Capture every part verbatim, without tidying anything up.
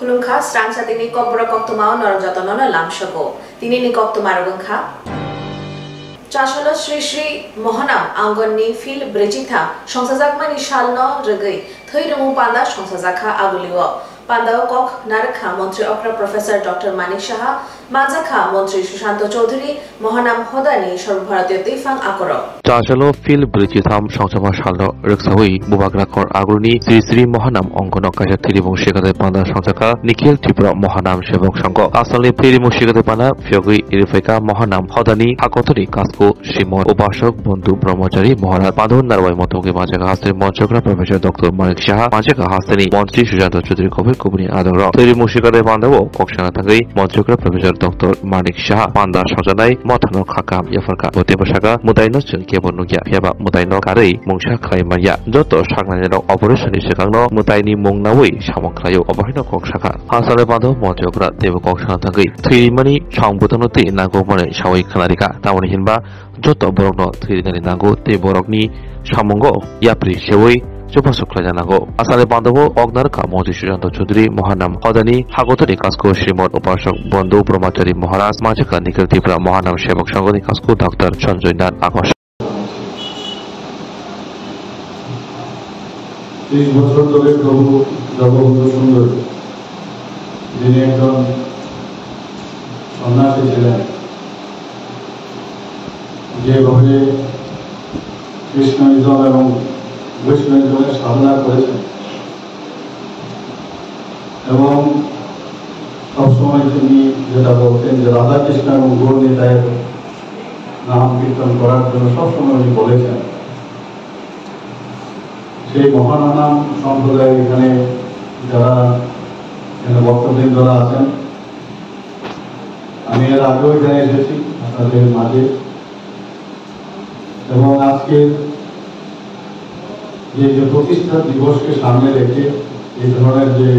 Khulumkha, srang satini kokborok koktwmao norok jotono no lamsogo. Tinini koktwmarok wngkha. Chasolo Sri Sri Mohanam Angonni Phil Brichitham songsajakmani salno rwgwi thwi rwmung panda songsajakha Agulio. Pandao kok narwkha Montri okra Professor Doctor Manik Saha, manjakha Montri Sushanto Chaudhury, Mohanam Hodani Sarvabharatiya Twiphang Akorok. Chasalo Phil Brichitham songchakma salno rwksawi Bubagra Kor Agulni Sri Sri Mohanam Ongkono kaisa thwiribung sikadai panda songchakha Nikhil Tripura Mohanam Sevok Sangho. Asalni thwiribung sikadai panda phiyogwi riphaikha Mohanam Hodani Hakothori Kasko Srimot Upasok Bondhu Brahmachari Mohanam Madhav Narwai Mothokwi manjakha hasteni Monchokra Professor Doctor Manik Saha, manjakha hasteni Montri Sujanto Chaudhary Kobir Kobirni adongrok. Thwiribung sikadai pandao kok sana thangwi Monchokra Professor Doctor Manik Saha panda songjaknai mothano khakam yapharkha. Bo teibo sakha, mwtaino chwng kebo nukya, phiyaba mwtaino karwi mungsa khlai manya. Joto saknairok operation ni swkangno mwtaini mung nawi samung khlaio, obo haino kok sakha. Hasalni bando Monchokra teibo kok sana thangwi thwimani song bwtangno twi nangkukmani sawi khwnarikha. Tamoni hinba joto borokno thwi rinani nango tei borokni samungo yapri sewi chubachu khlaina nango. Asani bandao kok narwkha Montri Sujanto Chaudhary, Mohanam Hodani Hakothori Kasko Srimot Upasok Bondhu Brahmachari Maharaj, manjakha Nikhil Tripura Mohanam Sevok Sanghoni Kasko Doctor Sanjoy Nath Akos. ত্রিশ বছর ধরে প্রভু জগবন্ধু সুন্দর, যিনি একজন সন্ন্যাসী ছিলেন, যেভাবে কৃষ্ণইজম এবং বৈষ্ণবিজমের সাধনা করেছেন এবং সবসময় তিনি যেটা বলতেন যে রাধাকৃষ্ণ এবং গৌর নিতাইয়ের নাম কীর্তন করার জন্য সবসময় উনি বলেছেন। সেই মহানাম সম্প্রদায় এখানে যারা এখানে ভক্তবৃন্দরা আছেন, আমি এর আগেও এখানে এসেছি আপনাদের মাঝে, এবং আজকে যে, যে প্রতিষ্ঠা দিবসকে সামনে রেখে এই ধরনের যে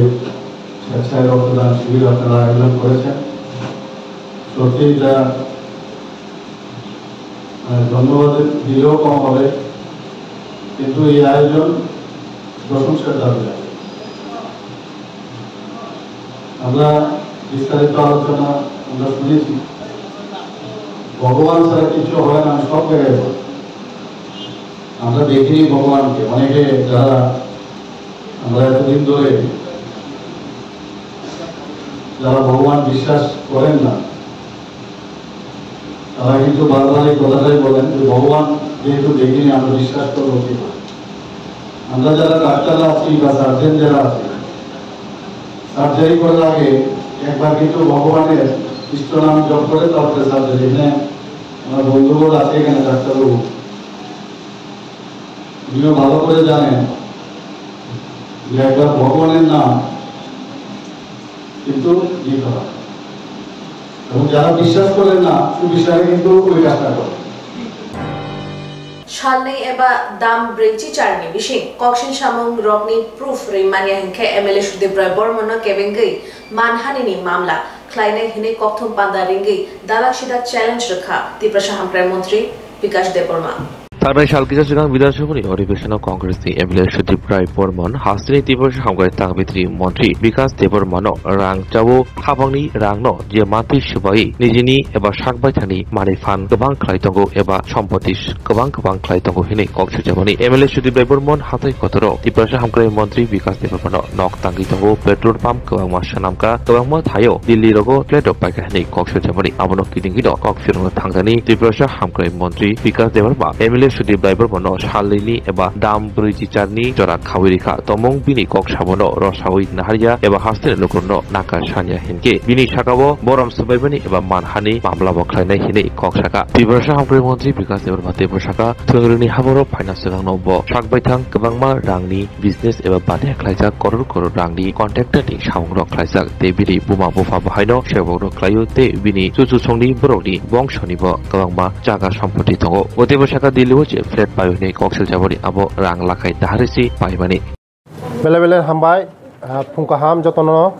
স্বেচ্ছায় রক্তদান শিবির আপনারা আয়োজন করেছেন, সত্যি এটা, আহ, ধন্যবাদ দিলেও কম হবে, কিন্তু এই আয়োজন প্রশংসার দাবিদার। আমরা বিস্তারিত আলোচনা আমরা শুনেছি। ভগবান ছাড়া কিছু হয় না, সব জায়গায় হয়। আমরা দেখিনি ভগবানকে। অনেকে যারা আমরা এতদিন ধরে যারা ভগবান বিশ্বাস করেন না, তারা কিন্তু বারবার এই কথাটাই বলেন যে, "ভগবান যেহেতু দেখিনি, আমরা বিশ্বাস করবো কি করে?" আমরা যারা ডাক্তার আছি বা সার্জন যারা আছি, সার্জারি করার আগে একবার কিন্তু ভগবানের কৃষ্ণ নাম জপ করে তারপরে সার্জারি। এখানে আমার বন্ধুবর আছে, এখানে ডাক্তারবাবু, উনিও ভালো করে জানেন যে একবার ভগবানের নাম কিন্তু নিতে হয়। এবং যারা বিশ্বাস করেন না, সুবিচারে কিন্তু ওই কাজটা করে। Salnwi eba dam brwichi charni bising koksin samung rokni proof rwi manya hinkhe M L A Sudip Roy Bormano kebengwi manhanini mamla khlainai hinwi kokthum panda ringwi dalak sidak challenge rwkha Tiprasa Hamkrai Montri Bikash Debbarma. Thangnai sal kisa swkang Bidhan Sabhani Adhibeshonno Congressni M L A Sudip Rai Bormon hasteni Tiprasa Hamkrai Tang Bithri Montri Bikash Debbarmano rang chao, hapangni rangno je mantwi swbai nijini eba sak baithangni manwi phan kwbang khlai tongo eba sompoti kwbang kwbang khlai tongo hinwi kok sujamani. M L A Sudip Rai Bormon hatai kotoro Tiprasa Hamkrai Montri Bikash Debbarmano nok tangwi tongo, petrol pump kwbangma swnamkha, kwbangma thaio Delhi rogo flat rok paikha hinwi kok sujamani. Abono kiting kino kok phirogno thangjakni Tiprasa Hamkrai Montri Bikash Debbarma M L A Sudip Rai Bormano salnwini eba dam brwichi charni jora khawi rikha. Tomung bini kok sabono rosawi naharya eba hasteni lukurokno naka sanya hinkhe bini sakao borom swbaimani eba manhani mamlabo khlainai hinwi kok saka. Tiprasa Hamkrai Montri Bikash Debbarma teibo saka, thwngringni haboro phaina swkangno bo sak baithang kwbangma rangni business eba baniya khlaijak, koror koror rangni contractor ni samungrok khlaijak, tei bini buma bupha bo haino sewokrok khlaio, tei bini chuchusongni borokni bongsonibo kwbangma jaga sompoti tongo. Bo teibo saka Delhi o je flat paio hinwi kok siljaboni abo rang lakhai naharwi se paimani. Bele bele hambai, ah, phung kaham jotono,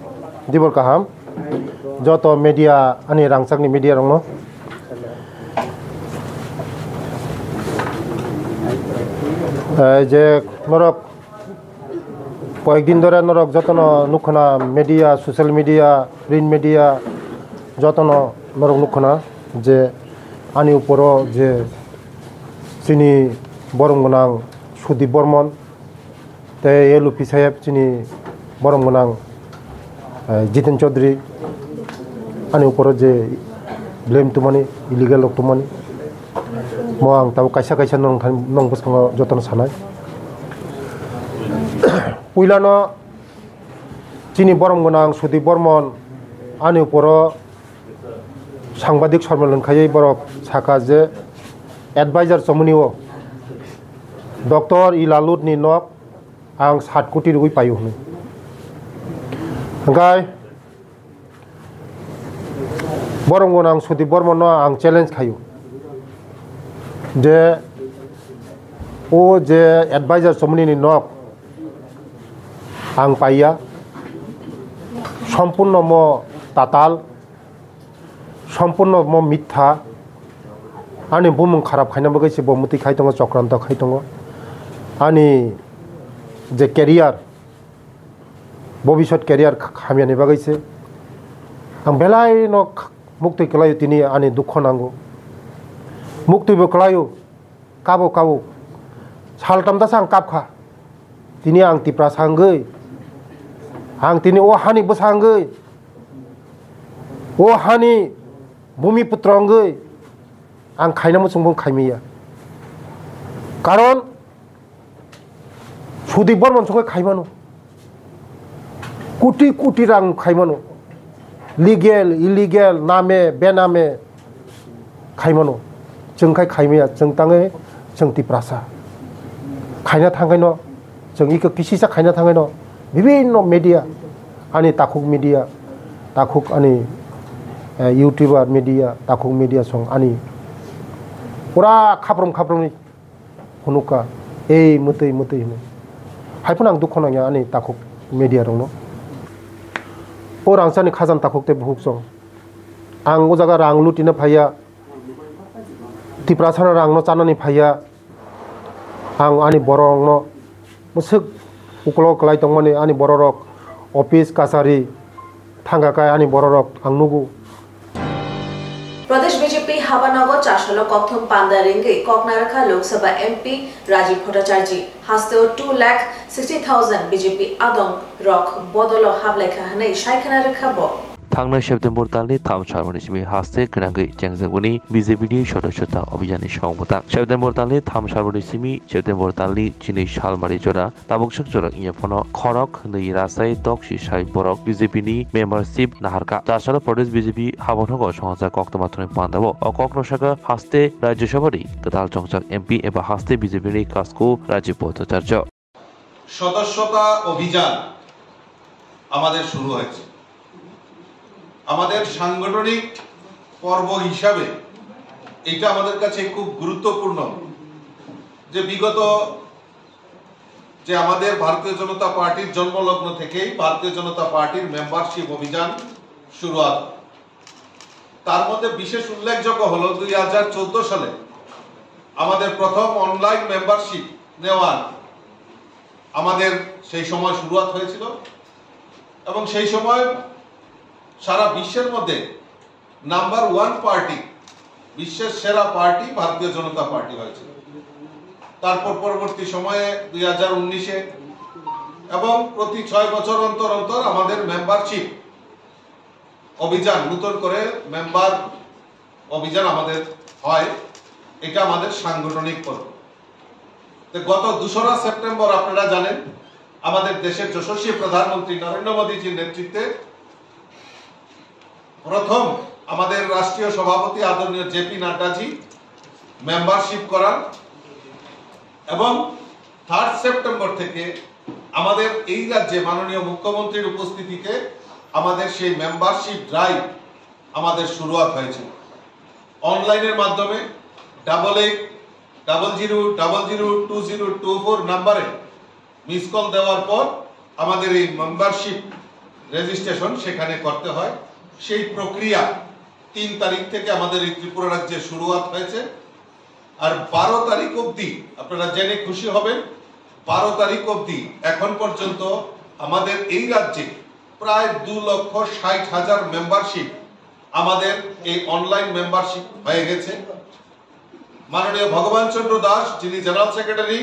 dibor kaham, joto media, ani rangchakni media rokno. Eh, je norok Koyekdin dhore norok jotono nukhuna, media, social media, print media, jotono norok nukhuna je ani uporo je chini borom gwnang Sudip Bormon tei L U P saheb chini borom gwnang, eh, Jiten Chaudhary ani uporo je blame tumani, illegal rok tumani, mo ang tabuk kaisa kaisa nong thani, nong bwskango jotono sanai. Puilano chini borom gwnang Sudip Bormon ani uporo sangbadik sormilon khaiwi borok saka je advisor chomoni o Doctor Ilalutni nok ang sat koti rwui paio hwnwi. Hwnkhe borom gwnang Sudip Bormon no ang challenge khaio je o je advisor chomoni ni nok ang paiya, sompurno mo tatal, sompurno mo mitha, ani bumung kharap khaina bagwi se bo mwtwi khai tongo, chokranto khai tongo. Ani je career, bobisot career kh-, hamyani bagwi se ang belai no kh-, muktwi kwlaio, tini ani dukho nango, muktwi bo kwlaio. Kabo, kabo. Saltam dasa ang kap kha. Tini ang Tiprasa wngwi, ang tini o hani bwsa wngwi, o hani bumi putra wngwi ang khaina muchungbo khaimaya. Karon Sudip Bormon songkhe khaimano. Koti koti rang khaimano, legal, illegal, name, bename khaimano. Chwng khai khaimaya, chwng tangwi chwng Tiprasa. Khaina thangkhaino, chwng iko kisisa khaina thangkhaino, bibinno media, ani takhuk media, takhuk ani, eh, YouTuber media, takhuk media song ani pura khaprom khapromni phunukha, "Ei mwtwi, mwtwi," hwnwi. Hai phano ang dukho nangya ani takhuk media rokno. O rangchakni khajani takhuk tei bukhuk chwng. Ang o jaga rang lutina phaiya, Tiprasano rangno chanani phaiya. Ang ani borokno mwswk uklo kwlai tongmani, ani bororok office kachari thangkha khe ani bororok ang nugo. Pradesh B J P habanogo chasalo kokthum panda ringwi koknarakha Lok Sabha M P Rajiv Bhattacharjee. Hasteo two lakh sixty thousand B J P adong rok bodolo hablaikha hwnwi saikhwna rwkha bo. Thangnai September talni tham salmani simi haste gwnangwi chengjakboni B J P ni sodosyota obhijanni song bwtang. September talni tham salmani simi September talni chini salmari jora tabuk swk jora wngya phano khorok hwnwi rasai doksi sai borok B J P ni membership naharkha. Chasalo Pradesh B J P habanogo songchak koktwma thwnwi pandao o kokno saka haste Rajya Sabha ni kwtal chongchak M P eba haste B J P ni kasku Rajiv Bhattacharya. সদস্যতা অভিযান আমাদের শুরু হয়েছে। আমাদের সাংগঠনিক পর্ব হিসাবে এটা আমাদের কাছে খুব গুরুত্বপূর্ণ যে বিগত যে আমাদের ভারতীয় জনতা পার্টির জন্মলগ্ন থেকেই ভারতীয় জনতা পার্টির মেম্বারশিপ অভিযান শুরু হয়। তার মধ্যে বিশেষ উল্লেখযোগ্য হলো দুই হাজার চোদ্দ সালে আমাদের প্রথম অনলাইন মেম্বারশিপ নেওয়ার আমাদের সেই সময় শুরুয়াত হয়েছিল এবং সেই সময় সারা বিশ্বের মধ্যে নাম্বার ওয়ান পার্টি, বিশ্বের সেরা পার্টি ভারতীয় জনতা পার্টি হয়েছিল। তারপর পরবর্তী সময়ে দুই হাজার উনিশে এবং প্রতি ছয় বছর অন্তর অন্তর আমাদের মেম্বারশিপ অভিযান, নতুন করে মেম্বার অভিযান আমাদের হয়। এটা আমাদের সাংগঠনিক পর্ব। তো গত দোসরা সেপ্টেম্বর আপনারা জানেন, আমাদের দেশের যশস্বী প্রধানমন্ত্রী নরেন্দ্র মোদীজির নেতৃত্বে প্রথম আমাদের রাষ্ট্রীয় সভাপতি আদরণীয় জে পি নাড্ডাজি মেম্বারশিপ করান এবং থার্ড সেপ্টেম্বর থেকে আমাদের এই রাজ্যে মাননীয় মুখ্যমন্ত্রীর উপস্থিতিতে আমাদের সেই মেম্বারশিপ ড্রাইভ আমাদের শুরুয়াত হয়েছে। অনলাইনের মাধ্যমে double eight double zero double zero two zero two four নাম্বারে মিস কল দেওয়ার পর আমাদের এই মেম্বারশিপ রেজিস্ট্রেশন সেখানে করতে হয়। সেই প্রক্রিয়া তিন তারিখ থেকে আমাদের এই ত্রিপুরা রাজ্যে শুরুয়াত হয়েছে। আর বারো তারিখ অবধি আপনারা জেনে খুশি হবেন, বারো তারিখ অবধি এখন পর্যন্ত আমাদের এই রাজ্যে প্রায় দু লক্ষ ষাট হাজার মেম্বারশিপ আমাদের এই অনলাইন মেম্বারশিপ হয়ে গেছে। মাননীয় ভগবান চন্দ্র দাস, যিনি জেনারেল সেক্রেটারি,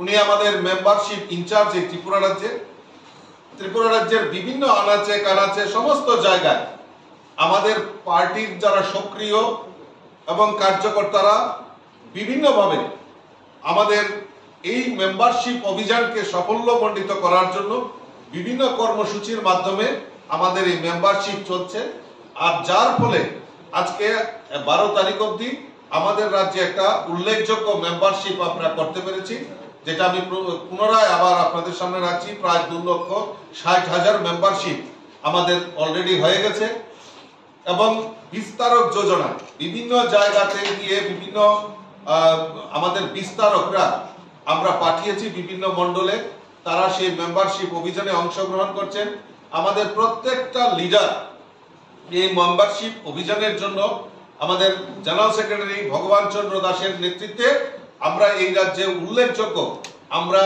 উনি আমাদের মেম্বারশিপ ইনচার্জ এই ত্রিপুরা রাজ্যে। ত্রিপুরা রাজ্যের বিভিন্ন আনাচে কানাচে সমস্ত জায়গায় আমাদের পার্টির যারা সক্রিয় এবং কার্যকর্তারা বিভিন্নভাবে আমাদের এই মেম্বারশিপ অভিযানকে সাফল্যমণ্ডিত করার জন্য বিভিন্ন কর্মসূচির মাধ্যমে আমাদের এই মেম্বারশিপ চলছে। আর যার ফলে আজকে বারো তারিখ অবধি আমাদের রাজ্যে একটা উল্লেখযোগ্য মেম্বারশিপ আমরা করতে পেরেছি, যেটা আমি প্র-, পুনরায় আবার আপনাদের সামনে রাখছি। প্রায় দু লক্ষ ষাট হাজার মেম্বারশিপ আমাদের অলরেডি হয়ে গেছে। এবং বিস্তারক যোজনা বিভিন্ন জায়গাতে গিয়ে বিভিন্ন, আহ, আমাদের বিস্তারকরা আমরা পাঠিয়েছি বিভিন্ন মণ্ডলে, তারা সেই মেম্বারশিপ অভিযানে অংশগ্রহণ করছেন। আমাদের প্রত্যেকটা লিডার এই মেম্বারশিপ অভিযানের জন্য আমাদের জেনারেল সেক্রেটারি ভগবান চন্দ্র দাসের নেতৃত্বে আমরা এই রাজ্যে উল্লেখযোগ্য, আমরা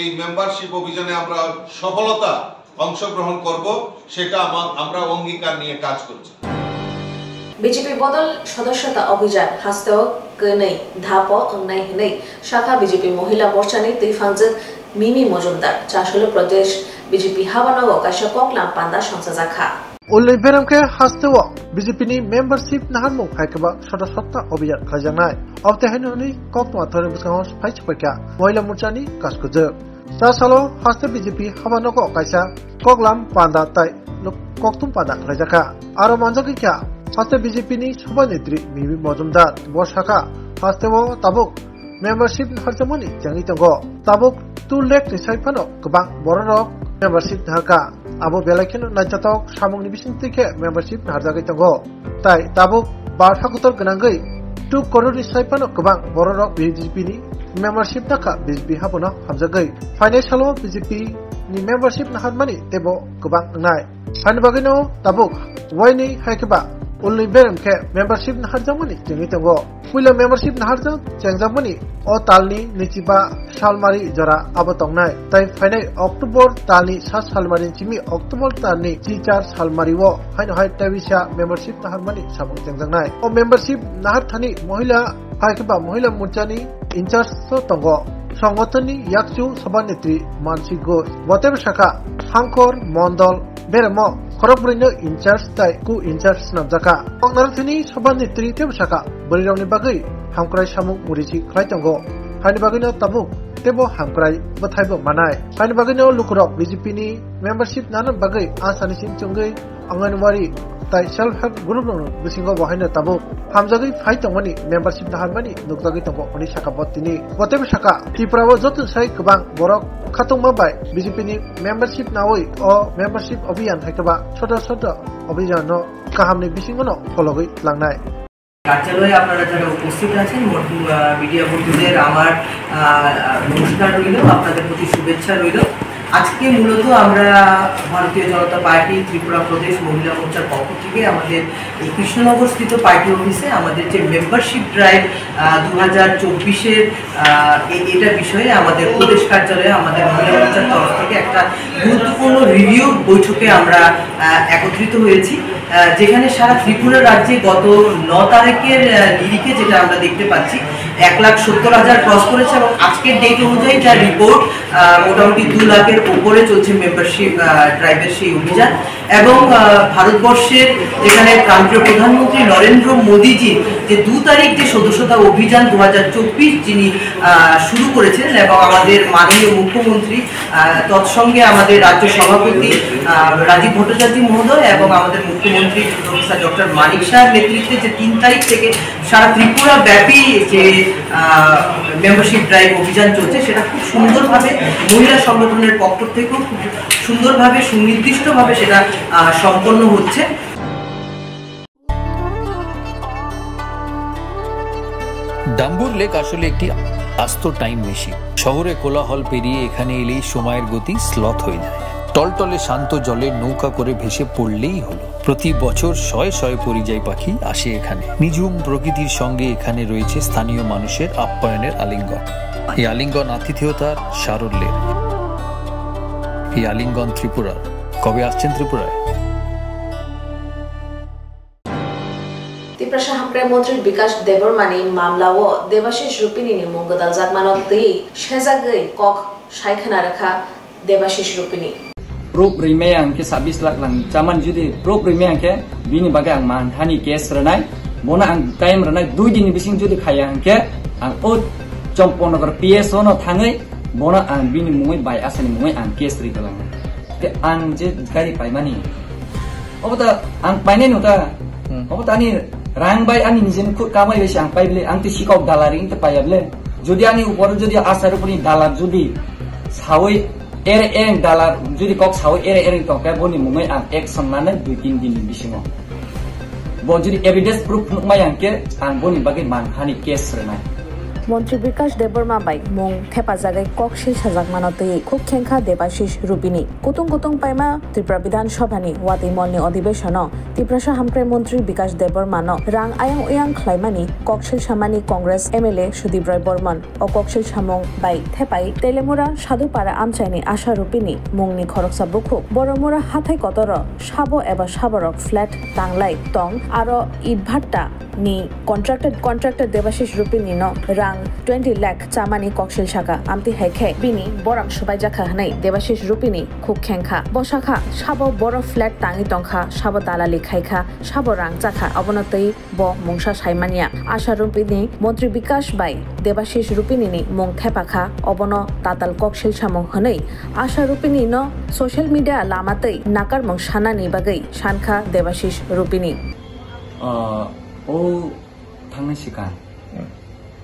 এই মেম্বারশিপ অভিযানে আমরা সফলতা অংশগ্রহণ করব, সেটা আমা-, আমরা অঙ্গীকার নিয়ে কাজ করছি। B J P bodol sodosyota obhijan hasteo kwnwi dhapo wngnai hwnwi sakha B J P Mohila Morchani twiphangzwk Mimi Mojumdar. Chasolo Pradesh B J P habanogo kaisa koklam panda songchajakha. Ulni berem khe hasteo B J P ni membership naharmung hai khe ba sota sota obhijan khlaijaknai. Obte haino hwnwi kok tongma thani bwskango phai se paikha Mohila Morchani Kaskujwk. Cha salo haste B J P habanogo kaisa koklam panda tai lok-, kokthum panda khlaijakha. Aro manjagwi kha haste B J P ni Sobha Netri Mimi Mojumdar. Bo sakha, hasteo tabuk membership naharjakmani chengwi tongo. Tabuk two lakh ni sai phano kwbang bororok membership naharkha. Abo belai kheno naithothok samungni bisingtwi khe membership naharjagwi tongo. Tai tabuk bar hakutor gwnangwi two crore ni sai phano kwbang bororok B J P ni membership nakha B J P habono hamjagwi. Phainai salo B J P ni membership naharmani teibo kwbang wngnai. Haini bagwino tabuk waini hai khe ba ulni berem khe membership naharjakmani chengwi tongo. Puila membership naharjak chengjakmani o talni nwichiba salmari jora abo tongnai. Tai phainai October talni sa salmari simi October talni chichar salmari o haino hai teisa membership naharmani samung chengjaknai. O membership nahar thani Mohila hai khe ba Mohila Morchani in charge o tongo. Songotoni yakchu Sobha Netri Mansi Ghosh. Bo teibo sakha, hangkor, mondol, beremo khorokbrwino in charge tai co in charge swnamjakha. Koknarok thani Sobha Netri teibo sakha, bwrwirokni bagwi hamkrai samung murisi khlai tongo. Haini bagwino tabuk teibo hamkrai bwthaibo manai. Haini bagwino lukurok B J P ni membership nana bagwi asani sim chwngwi Anganwadi tai self help group rokni bisingo bo haino tabuk hamjagwi phai tongmani membership naharmani nukjagwi tongo hwnwi sakha bo tini. Bo teibo sakha, Tripura o joto sai kwbang borok khatungma bai B J P ni membership nawi o membership abhiyan hai khe ba soto soto abhiyan no kaham ni bisingo no phologwi tlangnai. কার্যালয়ে আপনারা যারা উপস্থিত আছেন, বন্ধু, আহ, মিডিয়া বন্ধুদের আমার, আহ, নমস্কার রইল, আপনাদের প্রতি শুভেচ্ছা রইল। আজকে মূলত আমরা ভারতীয় জনতা পার্টি ত্রিপুরা প্রদেশ মহিলা মোর্চার পক্ষ থেকে আমাদের এই কৃষ্ণনগরস্থিত পার্টি অফিসে আমাদের যে মেম্বারশিপ ড্রাইভ, আহ, দু হাজার চব্বিশের, আহ, এ-, এটা বিষয়ে আমাদের প্রদেশ কার্যালয়ে আমাদের মহিলা মোর্চার তরফ থেকে একটা গুরুত্বপূর্ণ রিভিউ বৈঠকে আমরা, আহ, একত্রিত হয়েছি। আহ, যেখানে সারা ত্রিপুরা রাজ্যে গত ন তারিখের, আহ, নিরিখে যেটা আমরা দেখতে পাচ্ছি, এক লাখ সত্তর হাজার ক্রস করেছে এবং আজকের ডেট অনুযায়ী যা রিপোর্ট, আহ, মোটামুটি দু লাখের উপরে চলছে মেম্বারশিপ, আহ, ড্রাইভের সেই অভিযান। এবং, আহ, ভারতবর্ষের যেখানে প্রান্তীয় প্রধানমন্ত্রী নরেন্দ্র মোদীজি যে দু তারিখ যে সদস্যতা অভিযান দু হাজার চব্বিশ যিনি, আহ, শুরু করেছেন এবং আমাদের মাননীয় মুখ্যমন্ত্রী আহ, তৎসঙ্গে আমাদের রাজ্য সভাপতি, আহ, রাজীব ভট্টাচার্য মহোদয় এবং আমাদের মুখ্যমন্ত্রী প্রফেসর ডক্টর মানিক সাহার নেতৃত্বে যে তিন তারিখ থেকে সারা ত্রিপুরা ব্যাপী যে, আহ, মেম্বারশিপ ড্রাইভ অভিযান চলছে, সেটা খুব সুন্দরভাবে মহিলা সংগঠনের পক্ষ থেকেও খুব সুন্দরভাবে, সুনির্দিষ্টভাবে সেটা, আহ, সম্পন্ন হচ্ছে। ডাম্বুর লেক আসলে একটি আস্ত টাইম মেশিন। শহরে কোলাহল পেরিয়ে এখানে এলেই সময়ের গতি স্লথ হয়ে যায়। টলটলে শান্ত জলে নৌকা করে ভেসে পড়লেই হলো। প্রতি বছর শয়ে শয়ে পরিযায়ী পাখি আসে এখানে। নিঝুম প্রকৃতির সঙ্গে এখানে রয়েছে স্থানীয় মানুষের আপ্যায়নের আলিঙ্গন। Yalingon atithi otar sarullir. Yalingon Tripura. Kobe aschin Tripura? Tiprasa Hamkrai Montri Bikash Debbarmani mamlao Debashish Rupini ni mung gwdaljakmano twi sejagwi kok sai khna rwkha Debashish Rupini. Proof rimai ang khe sabbish lakh lang chaman judi proof rimai ang khe bini bagwi ang manthani case rwnai, bono ang time rwnai dui din ni bising judi khaya ang khe ang o Chomponagar P S O no thangwi bono ang bini mungwi bai asani mungwi ang case ri kwlangnai. Te ang je gari paimani obo ta ang painai no ta. Hmm. Obo ta ani rang bai ani nijeni khut kamai bai se ang pai bile, ang te sikok dalar ing te paiya bile. Jodi ani upor jodi asar upor ni dalar jodi sawi ere eng dalar jodi kok sawi ere ere tong khe boni mungwi ang action nanai dui tin din ni bisingo. Bo jodi evidence proof phunuk mai ang khe ang boni bagwi manthani case rwnai. Montri Bikash Debbarma bai mung thepajagwi kok sil sajakmano twi khuk khengkha Debashish Rupini. Kutung kutung paima Tripura Bidhan Sabha ni watwi mol ni odhibeshono Tiprasa Hamkrai Montri Bikash Debbarma no rang ayang uyang khlaimani kok sil samani Congress M L A Sudip Roy Bormon. O koksil samung bai thepai Telemura Sadhupara amchaini Asha Rupini mungni khoroksa bukhuk Boromura hathai kotoro sabo eba saborok flat tanglai tong aro itbhatta ni contractor, contractor Debashish Rupini no rang twenty lakh chamani koksil saka, amtwi hai khe bini borom subaijak kha hwnwi Debashish Rupini khuk khengkha. Bo sakha sabo boro flat tangwi tongkha, sabo dalali khaikha, sabo rang chakha, obono twi bo mungsa saimanya. Asha Rupini Montri Bikash bai Debashish Rupini ni mung thepakha, obono tatal koksil samung hwnwi Asha Rupini no social media lama twi nakarmung sanani bagwi sankha Debashish Rupini. Ah, o thangnai sikha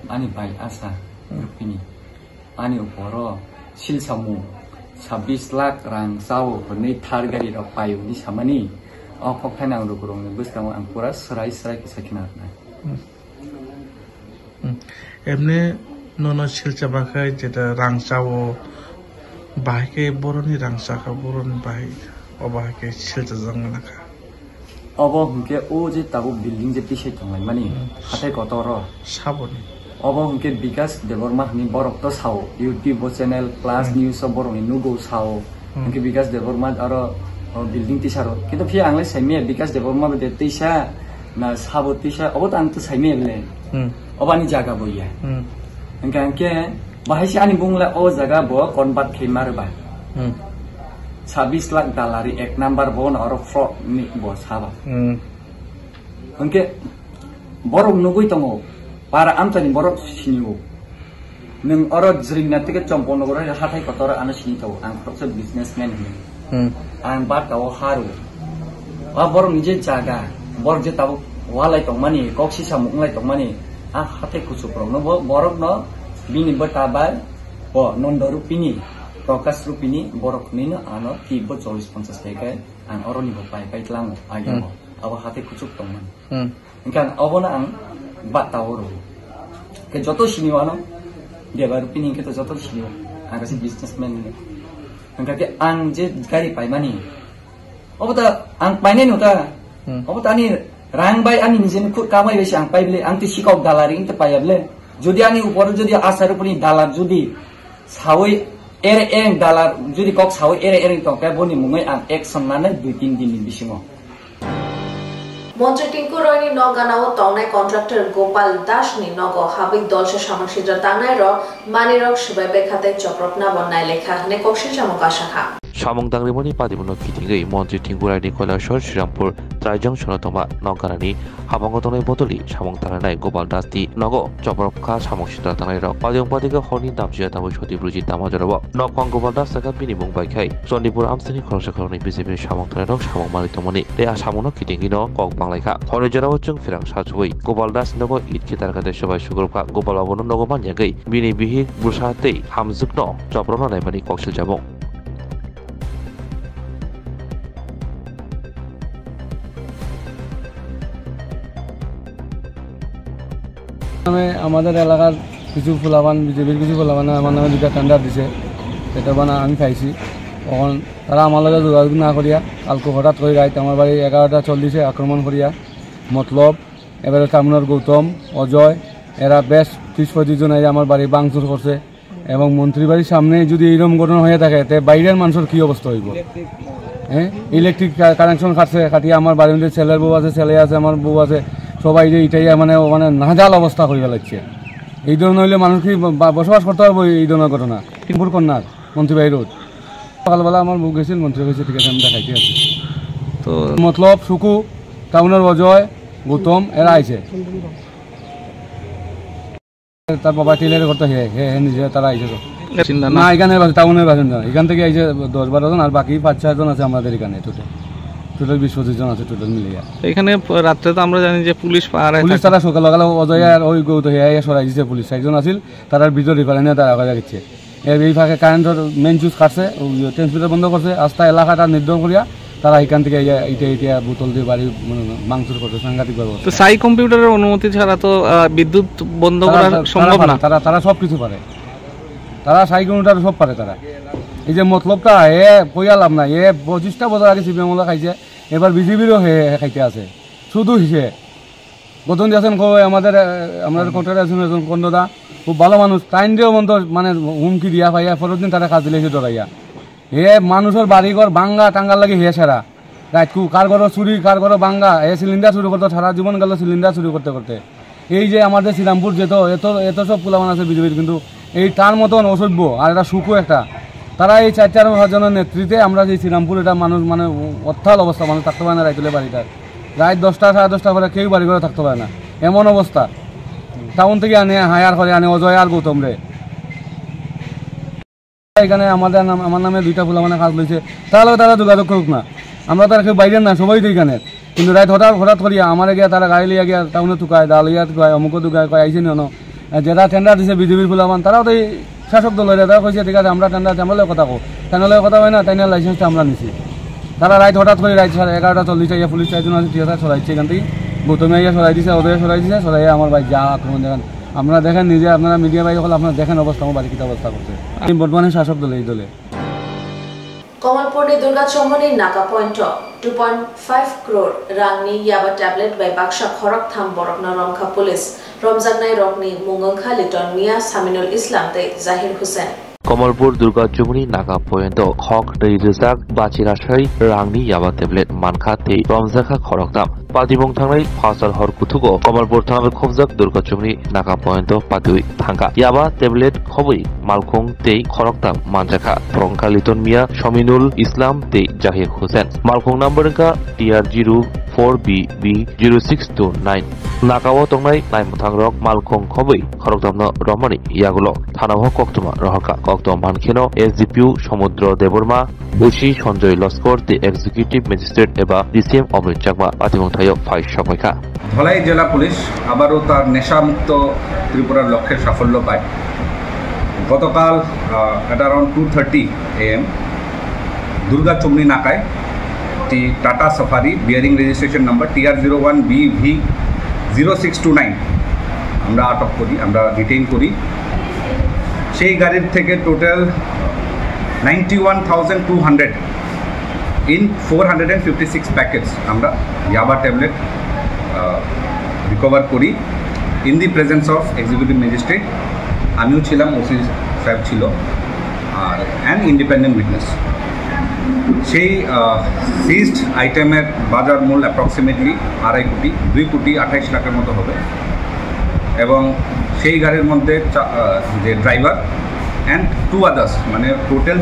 ani bai Asha Rupini. Ani uporo silsamung sabbish lakh rang chao hwnwi thar gari rok paio hwnwi samani. O kok thaino ang lukurokni bwskango ang pura swrai swrai kisa khina rwnai. Hmm. Hmm. Emne nono silcha bakhai jeta rang chao bahai khe boroni rang chakha boroni bahai o bahai khe silcha jang manakha. Obo hwnkhe o je tabuk building je tisai tonglaimani, hmm, hathai kotor o. Saboni. Obo hwnkhe Bikash Debbarma hwnwi borok to sao, YouTube o channel plus, hmm, news o borokni nugo sao. Hmm. Hwnkhe Bikash Debbarma aro, o, building tisaro. Kintu phiya ang le saimaya Bikash Debbarma bede tisa na sabo tisa, obo to ang to saimaya bele. Hmm. Obo ani jaga bo ya. Hmm. Hwnkhe hwnkhe bahai se ani bung le o jaga bo convert khe ma rwba. Hmm. Sabbish lakh dalari ek number bo no oro fraud ni bo saba. Hmm. Hwnkhe borok nugui tongo, para amchani borok sinio. Nwng oro jringna tike Chomponogoro hathai kotor ano sini tongo, ang khoroksa businessman hinwi. Hmm. Ang ba tao haru. Ba borok ni je jaga, borok je tabuk walai tongmani, kok sisa mung lai tongmani, a hathai kuchuk rok no bo, borok no bini bwta bai bo Nondo Rupini, Prakash Rupini, borok ni no ano twi bo chollish ponchash kai kai, ang oro ni bo pai pai tlango, agi, hmm, bo. Abo hathai kuchuk tongmani. Hmm. Hwnkhe ang obono ang ba tao rw. Khe joto sini o ano Debbarupini hwnkhe to joto sini o. Ang kaisa businessman hwnkhe. Hwnkhe khe ang je gari paimani. Obo ta ang painai no ta. Hmm. Obo ta ani rang bai ani nijeni khut kamai bai se ang pai bile. Ang tei sikok dalari wngte paiya bile. Jodi ani upor jodi asar upor ni dalar jodi sawi ere eng dalar jodi kok sawi ere ere tong khe boni mungwi ang action nanai dui tin din ni bisingo. Montri Tinku Royni nok ganao tongnai contractor Gopal Dasni nogo habwi dolsa samung sidra tangnairok manwirok swbai bai kha tei chopropnabo nailaikha hwnwi koksilsamung kasakha. Samung tangrimani patibono kitingwi Montri Tinku Royni Kailasor Srirampur Traijang sono tongma nok ganani habango tongnai bodoli samung tangnai Gopal Dasni nogo chopropkha samung sidra tangnairok. Patiyung patikha horni damchiya tabwi soti bruji tama jorao. Nokphang Gopal Das sakha bini mung bai khai Chondipur amsini khoroksa khoroknwi B J P ni samung tangnairok samung manwi tongmani tei a samungno kitingwino kok banglaikha. Horni jorao chwng pherang sachuwi Gopal Das nogo it khitar kha tei swbai sugrupkha. Gopal babuno nogo manyagwi bini bihik bwsa tei hamjwkno chopropna naimani kok siljamung. মানে আমাদের এলাকার কিছু ফুলাবান, বিজেপির কিছু ফুলাবানে আমার নামে দুইটা টেন্ডার দিছে, এটা বানা আমি খাইছি। তখন তারা আমার লগে যোগাযোগ না করিয়া কালকে হঠাৎ করে রাইত আমার বাড়ি এগারোটা চল্লিশে আক্রমণ করিয়া মতলব, এবারে কামনার গৌতম, অজয়, এরা বেশ ত্রিশ পঁয়ত্রিশ জন আইয়া আমার বাড়ি ভাঙচুর করছে। এবং মন্ত্রী বাড়ির সামনে যদি এইরকম ঘটনা হয়ে থাকে, তে বাইরের মানুষের কি অবস্থা হইব? হ্যাঁ, ইলেকট্রিক কানেকশন কাটছে, কাটিয়ে আমার বাড়ির মধ্যে ছেলের বউ আছে, ছেলে আছে, আমার বউ আছে, সবাই যে এটাই মানে, মানে নাজাল অবস্থা হয়ে ফেলাচ্ছে। এই ধরনের হইলে মানুষ কি বা-, বসবাস করতে পারবো? এই ধরনের ঘটনা টিম্পুর কন্যার মন্ত্রী বাড়ি রোড। সকালবেলা আমার বউ গেছিল, মন্ত্রী হয়েছে, ঠিক আছে, আমি দেখাইতে আছি। তো মতলব সুকু, টাউনের অজয়, গৌতম এরা আইছে। তার বাবা টেইলারি করতো, হে, হে, হে নিজে, তারা আইছে তো। বাসিন্দা না? না, এখানে বাস-, টাউনের বাসিন্দা। এখান থেকে আইছে দশ বারো জন, আর বাকি পাঁচ ছয় জন আছে আমাদের এখানে টোটাল। টোটাল বিশ পঁচিশ জন আছে টোটাল মিলিয়ে। তো এখানে প-, রাত্রে তো আমরা জানি যে পুলিশ পাহারায় পুলিশ থাকে। তারা সকাল সকালে অজয় আর ওই গৌত হে, হে সরাই দিছে পুলিশ। চারজন আছিল, তারার ভিতরে রিফারেন্সে তারা হয়ে গেছে। এ-, এই ফাঁকে কারেন্টর মেইন সুইচ কাটছে, ওই যে ট্রান্সমিটার বন্ধ করছে, আস্তা এলাকাটা নির্দল করিয়া তারা এখান থেকে এই যে ইটা ইটা বোতল দিয়ে বাড়ি, মানে, ভাঙচুর করছে সাংঘাতিকভাবে তো অবস্থা। সাই কম্পিউটারের অনুমতি ছাড়া তো, আহ, বিদ্যুৎ বন্ধ তারা, করা তারা সম্ভব পারে, না। তারা, তারা সব কিছু পারে, তারা সাই কম্পিউটার সব পারে তারা। এই যে মতলবটা, এ কইয়া লাভ নাই, এ পঁচিশটা বছর আগে সিপিএম আমলে খাইছে, এবার বিজেপিরও হে, হে খাইতে আছে, শুধু হিসে। গতন দিয়াছেন কো আমাদের, আহ, আমাদের কন্ট্রাক্টর আছেন একজন কন্ডদা, খুব ভালো মানুষ। তাইন দিয়েও মন তো মানে হুমকি দিয়া পাইয়া, পরের দিন তারা কাজ দিলে এসে ডরাইয়া। হে মানুষের বাড়ি ঘর ভাঙ্গা টাঙ্গার লাগে হে সারা। রাইতকু কার ঘরো চুরি, কার ঘরো ভাঙ্গা, হে সিলিন্ডার চুরি করতো, সারা জীবন গেল সিলিন্ডার চুরি করতে করতে। এই যে আমাদের শ্রীরামপুর যেত, এত, এত সব পোলাপান আছে বিজেপির, কিন্তু এই তার মতন অসভ্য আর এটা সুকু একটা। তারা এই চার চার পাঁচ জনের নেতৃত্বে আমরা যে শ্রীরামপুর, এটা মানুষ মানে অত্তাল অবস্থা, মানুষ থাকতে পারে না রাইতুলে বাড়িটার। রাত দশটা, সাড়ে দশটা পরে কেউ বাড়ি ঘরে থাকতে পারে না, এমন অবস্থা। টাউন থেকে আনে, হায়ার করে আনে অজয় আর গৌতম রে। এখানে আমাদের নাম, আমার নামে দুইটা পোলা মানে কাজ লইছে, তাহলে তারা যোগাযোগ করুক না। আমরা তো আর কেউ বাইরের না, সবাই তো এখানে। কিন্তু রাত হঠাৎ, হঠাৎ করিয়া আমার গিয়া তারা গাড়ি লইয়া গিয়া টাউনে তুকায়, দা লইয়া তুকায়, অমুক তুকায়, কয় আইসে নি অনো। আর যারা টেন্ডার দিছে বিজেপির পোলাপান, তারাও তো এই শাসক দলের, তারা কইছে, "ঠিক আছে, আমরা টেন্ডার দিছি, আমরা লগে কথা কো।" তাই নাহলে কথা হয় না, তাই না লাইসেন্সটা আমরা নিছি। তারা রাত হঠাৎ করে রাত সাড়ে এগারোটা চল্লিশ আইয়া পুলিশ চারজন আছে, টিয়ার সরাইছে এখান থেকে। গৌতমে আইয়া সরাই দিছে, ওদের সরাই দিছে, সরাইয়া আমার ভাই যা আক্রমণ দেখেন। আপনারা দেখেন নিজে, আপনারা মিডিয়া ভাই হলে আপনারা দেখেন অবস্থা, আমার বাড়ি কিতা অবস্থা করছে। আমি বর্তমানে শাসক দলে, এই দলে। কমলপুরনি দুর্গা Chowmuhani Naka point o two point five crore rangni yaba tablet bai baksa khoroktham borokno romkha police. Romjaknairokni mung wngkha Liton Mia, Saminul Islam tei Zahir Hussain. Komolpur Durga Chumuni Naka point o khok twi rwjak bachirasai rangni yaba tablet mankha tei romjakha khoroktham. Patimung thangnai phasal hor kuthugo Komolpur thana bai khobjak Durga Chumuni Naka point o patiwi thangkha. Yaba tablet khobwi malkhung tei khoroktham manjakha. Borok wngkha Liton Mia, Sominul Islam tei Jahir Hussain. Malkhung number wngkha T R zero four B B zero six two nine. Naka o tongnai naimwthangrok malkhung khobwi khoroktham no romani yagulo thana o koktwma rohorkha. Koktwma mankheno S D P O Somudro Debbarma, O C Sanjoy Loskor tei Executive Magistrate eba D C M Omrit Chakma patimung thaio phai sokmaikha. Dhalai জেলা পুলিশ আবারও তার নেশামুক্ত ত্রিপুরার লক্ষ্যে সাফল্য পায়। গতকাল, আহ, at around two thirty A M Durga চুমনি নাকায় একটি tata safari bearing registration number T R zero one B V zero six two nine আমরা আটক করি, আমরা ডিটেইন করি। সেই গাড়ির থেকে total ninety one thousand two hundred in four hundred and fifty six packets আমরা ইয়াবা ট্যাবলেট, আহ, রিকভার করি in the presence of executive magistrate। আমিও ছিলাম, ওসি সাহেব ছিল, আর অ্যান ইন্ডিপেন্ডেন্ট উইটনেস। সেই, আহ, সিজড আইটেমের বাজার মূল্য অ্যাপ্রক্সিমেটলি আড়াই কোটি, দুই কোটি আঠাইশ লাখের মতো হবে। এবং সেই গাড়ির মধ্যে চা-, আহ, যে ড্রাইভার অ্যান্ড টু আদার্স, মানে টোটাল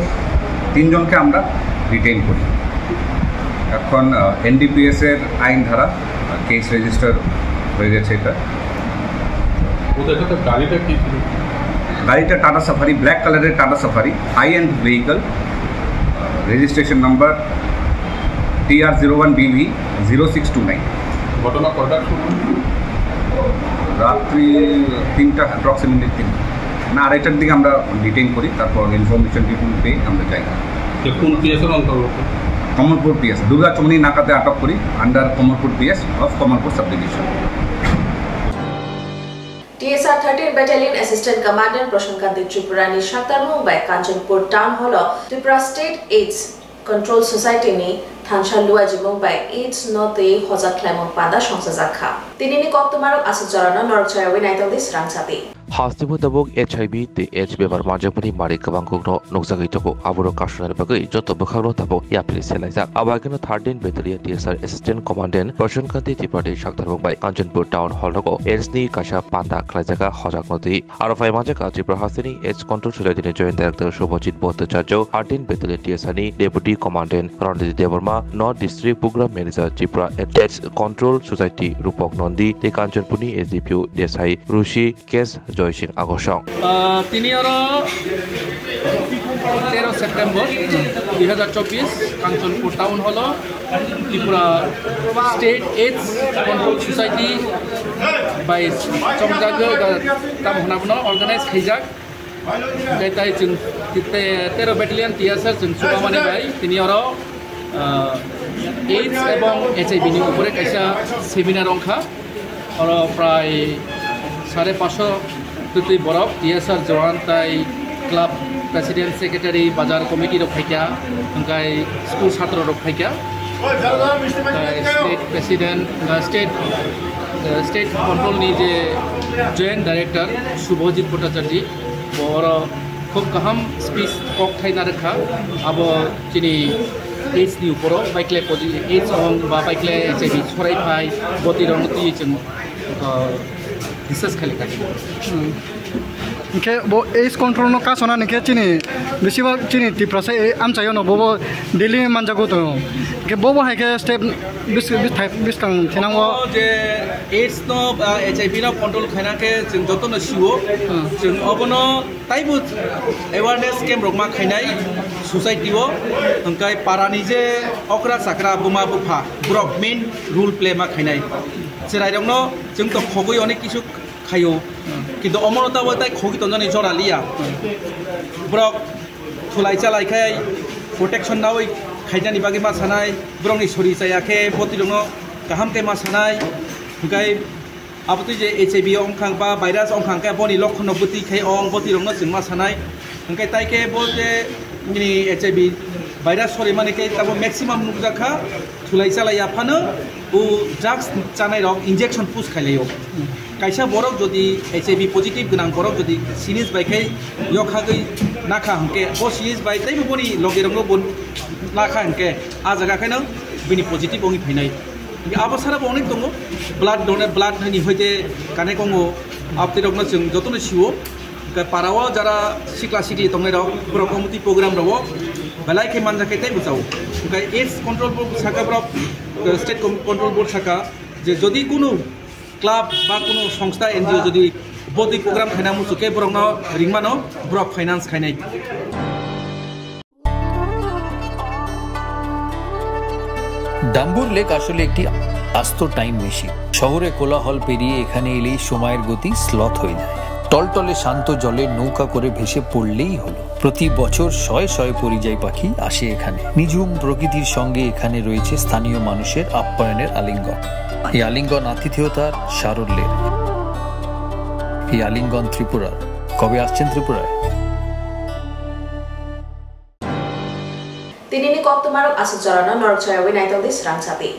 তিনজনকে আমরা ডিটেইন করি। এখন, আহ, এনডিপিএস এর আইন ধারা, আহ, কেস রেজিস্টার হয়ে গেছে এটা। ওদের সাথে গাড়িটা কি ছিল? গাড়িটা টাটা সাফারি, ব্ল্যাক কালারের Tata Safari, high end vehicle, registration number T R zero one B V zero six two nine। ঘটনা কয়টার সময়? রাত্রি তিনটা, অ্যাপ্রক্সিমেটলি তিনটা, না, আড়াইটার দিকে আমরা ডিটেইন করি, তারপর ইনফরমেশন টিম পেয়ে আমরা যাই। যে কোন পিএস এর অন্তর্গত? কমলপুর পিএস, দুর্গা চমনি নাকাতে আটক করি, under Kamalpur PS of Kamalpur sub division. T S R thirteen Battalion Assistant Commandant Prashant Kanti Tripura ni saktarmung bai Kanchanpur Town Hall o Tripura State AIDS Control Society ni thansa luajimung bai AIDS no twi hojak khlaimung panda songchajak kha. Tini ni koktwmarok aswk jorano norok chayawui naitokdi swrang chati. Hasteo tabuk H I V tei AIDS bemar manjakmani mari kwbangkukno nukjagwi tongo. Aborok kasunani bagwi joto bwkhakno tabuk yapri selaijak. Abo haikhe thirteen Battalion T S R Assistant Commandant Prashant Kanti Tripathi saktharmung bai Kanchanpur Town Hall rogo AIDS ni kaisa panda khlaijak, hojakno twi. Aro phai manjak Tripura hasteni AIDS Control Society ni Joint Director Subhajit Bhattacharya, thirteen Battalion T S R ni Deputy Commandant Ranjit Debbarma, North District Program Manager Tripura AIDS Control Society Rupak Nandi tei Kanchanpur ni S D P O Desai Rushi, Kes Joy Singh Agosong. Ah, tini oro tero September dui hazar chobbish Kanchanpur Town Hall o Tripura State AIDS Control Society bai chongjak, tamo hwnna bono organize khaijak. Tei tai chwng te-, tero Battalion T S R chwng chubamani bai tini oro, ah, AIDS ebong H I V ni upore kaisa seminar wngkha. Oro prai sare paso twtwi borok T S R jowan tai club president, secretary, bazar committee rok phaikha, hwnkhe school satro rok phaikha, tai state president, uh, state, uh, state control ni je joint director Subhajit Bhattacharya, bo oro khub kaham speech kok thaina rwkha. Abo chini AIDS ni uporo baikle poji-, AIDS ong ba baikle H I V sorai phai boti rok twi chwng, uh, discuss khalikha. Hmm. Hwnkhe bo AIDS control no kasona hwnkhe chini bisi ba chini Tiprasa e amchaio no bobo Delhi manjago tongo. Hwnkhe bobo hai khe step bis-, bis-, thai-, biskang thinango. O je AIDS no, ah, H I V no control khaina khe chwng joto no siwo. Hmm. Chwng obono taibo awareness camp rok ma khainai society o, hwnkhe para ni je okra chakra buma bupha borok main role play ma khainai. Cherai rok no chwng to khogwi onek kisu khaio. Kintu omono tabuk tai khogwi tonjani jora liya. Borok thulai chalai khai protection nawi khaijani bagwi ma sanai, borokni sori chaya khe boti rokno kaham khe ma sanai. Hwnkhe abotwi je H I V ongkhang ba virus ongkhang khe boni lokhonno bwtwi khai ong boti rokno chwng ma sanai. Hwnkhe tai khe bo je nini H I V virus sorimani khe tabuk maximum nukjakha. Thulai chalai ya phano o drugs chanai rok injection push khailai o. Kaisa borok jodi H I V positive gwnang borok jodi syringe bai khai yokhagwi nakha hwnkhe, bo syringe bai teibo boni loge rokno bo nakha hwnkhe, a jaga khaino bini positive wngwi phainai. Hwnkhe abo sara bo onek tongo, blood donate, blood ni hoite connect wngo, abtwi rokno chwng jotono siwo. Hwnkhe para o jara sikla sikli tongnai rok, borok committee program rok o belai khe manjak khe tei bwchao. Hwnkhe AIDS control board saka borok, state con-, control board saka je jodi kunu club ba kunu songstha N G O jodi boti program khaina muchuk khe borokno ringmano borok finance khainai. ডাম্বুর লেক আসলে একটি আস্ত time machine. শহরে কোলাহল পেরিয়ে এখানে এলেই সময়ের গতি স্লথ হয়ে যায়। টলটলে শান্ত জলে নৌকা করে ভেসে পড়লেই হলো। প্রতি বছর শয়ে শয়ে পরিযায়ী পাখি আসে এখানে। নিঝুম প্রকৃতির সঙ্গে এখানে রয়েছে স্থানীয় মানুষের আপ্যায়নের আলিঙ্গন। এই আলিঙ্গন আতিথেয়তার সারল্যের। এই আলিঙ্গন ত্রিপুরার। কবে আসছেন ত্রিপুরায়? Tinini koktwmarok aswk jorano norok soyawi naitokdi srang sapi.